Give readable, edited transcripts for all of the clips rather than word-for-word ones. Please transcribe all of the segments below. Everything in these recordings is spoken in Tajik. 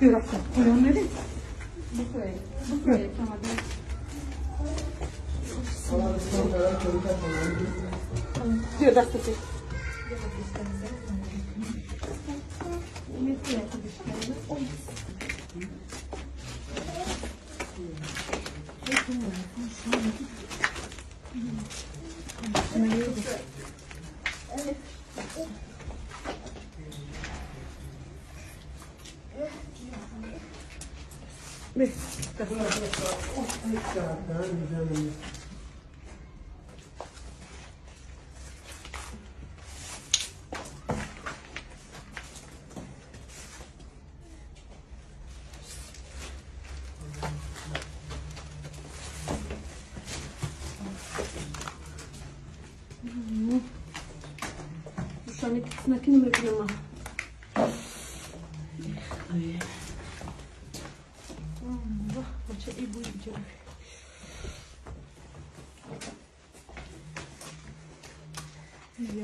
Поён мерем? Биё дастати.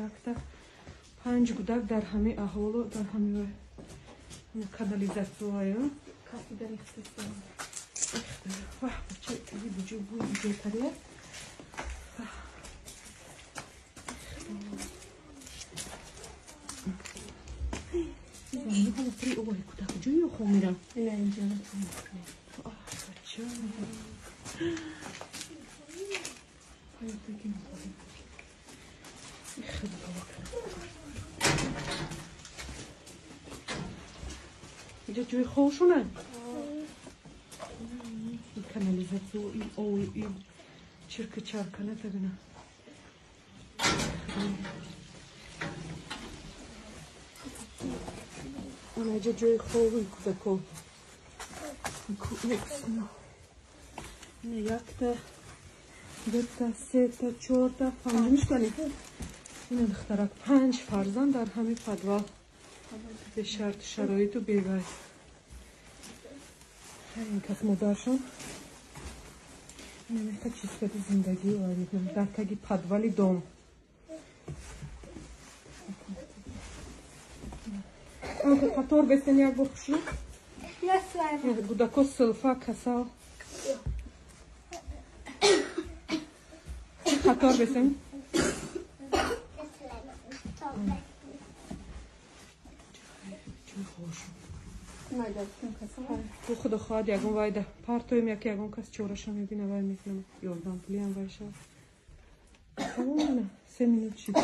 Якта панҷ гудак дар ҳамаи аҳолу дар ҳамаи канализатсияю ваҳ бача и буҷу бу иҷотария. Куҷо хо мирам? Бача инҷа ҷои хобшона? Канализатсия и ов и чирка чаркана табина. Анаҷа ҷои хоби кӯдако. Якта, дута, сета, чорта, панҷ мишкани. Ина духтарак панҷ фарзанд дар ҳамин подвал. Бе шарту шароиту бевай. Ин кас модаршон. Ина чиз кади зиндагӣ дар таги подвали дом. Қатор бестен як бор хушрӯ. Гудако силфа касал. Қатор бестен. Бу худо хоҳад ягон вайда партоем як ягон кас чораша мебина вай мекунам ёрдам пулиам вай шав. 3 минут шид.